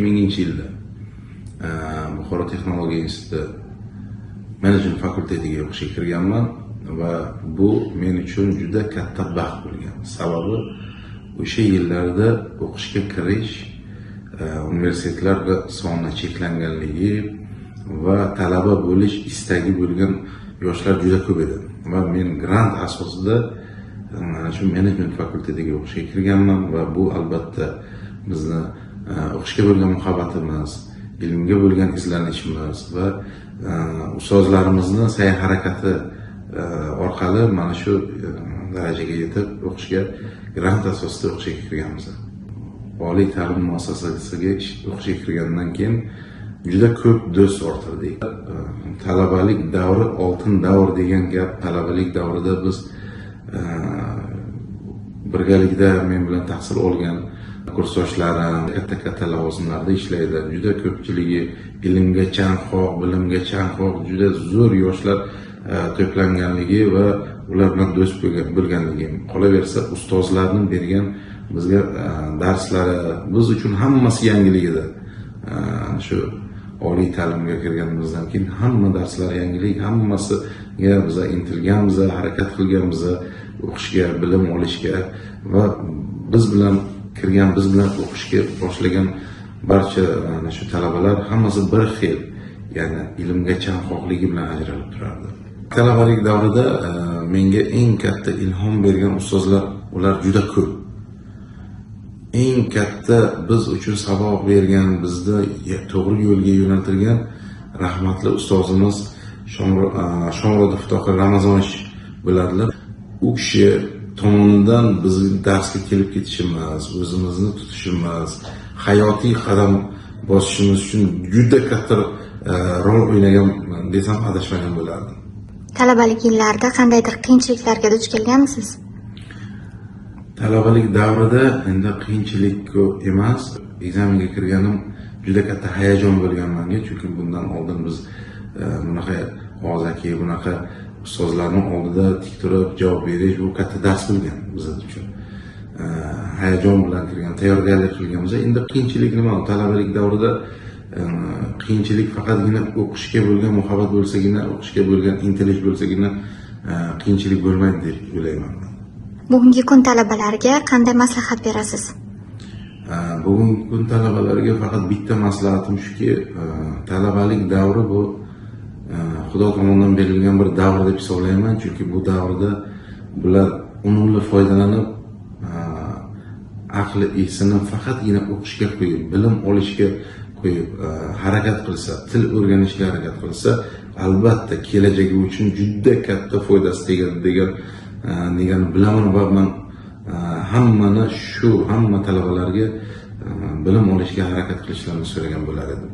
2000-yilda Buxoro texnologiya instituti menejment fakultetiga o'qishga kirganman va bu men uchun juda katta baxt bo'lgan. Sababi o'sha yillarda o'qishga kirish, universitetlarda soni cheklanganligi va talaba bo'lish istagi bo'lgan yoshlar juda ko'p edi. Va men grant asosida mana shu menejment fakultetiga o'qishga kirganman va bu albatta bizni o'qishga bo'lgan muhabbatimiz, ilmga bo'lgan izlanishimiz va ustozlarimizni sa'y harakati orqali mana shu darajaga yetib o'qishga grant asosida o'qishga kirganmiz. Oliy ta'lim muassasasiga o'qishga kirgandan keyin juda ko'p do'st orttirdik. Talabalik davri oltin davr degan gap. Talabalik davrida biz birgalikda men bilan tahsil olgan kursdoshlarim katta-katta lavozimlarda ishlaydilar. Juda ko'pchiligi ilmga chanqoq, bilimga chanqoq, juda zo'r yoshlar to'planganligi va ular bilan do'st bo'lganligim. Qolaversa, ustozlarning bergan bizga darslari biz uchun hammasi yangilik edi. Shu oliy ta'limga kirganimizdan keyin hamma darslar yangilik, hammasiga biz intilganmiz, harakat qilganmiz o'qishga, bilim olishga va biz bilan kirgan, biz bilan o'qishga boshlagan barcha ana shu talabalar hammasi bir xil, ya'ni ilmga chanqoqligi bilan ajralib turardi. Talabalik davrida menga eng katta ilhom bergan ustozlar, ular juda ko'p. Eng katta biz uchun saboq bergan, bizni to'g'ri yo'lga yo'naltirgan rahmatli ustozimiz Shomurodov Tohir Ramazonovich bo'ladilar. U kishi tomonidan bizni darsga kelib ketishimiz, o'zimizni tutishimiz, hayotiy qadam bosishimiz uchun juda katta rol o'ynagan desam adashmagan bo'lardim. Talabalik yillarida qandaydir qiyinchiliklarga duch kelganmisiz? Talabalik davrida endi qiyinchilik ko'p emas. Ekzamenga kirganim juda katta hayajon bo'lgan menga, chunki bundan oldin biz bunaqa og'zaki, bunaqa ustozlarning oldida tik turib javob berish bu katta dars bo'lgan biz uchun. Hayajon bilan kirgan, tayyorgarlik qilganmiz. Endi qiyinchilik nima? Talabalik davrida qiyinchilik faqatgina o'qishga bo'lgan muhabbat bo'lsagina, o'qishga bo'lgan intilish bo'lsagina qiyinchilik bo'lmaydi deb o'ylayman. Bugungi kun talabalariga qanday maslahat berasiz? Bugungi kun talabalariga faqat bitta maslahatim shuki, talabalik davri bu Xudo tomonidan berilgan bir davr deb hisoblayman, chunki bu davrda bular unumli foydalanib, aqli esini faqatgina o'qishga qo'yib, bilim olishga qo'yib, harakat qilsa, til o'rganishga harakat qilsa, albatta kelajagi uchun juda katta foydasi tegadi degan bilaman va man hammani shu hamma talabalarga bilim olishga harakat qilishlarini so'ragan bo'lar edim.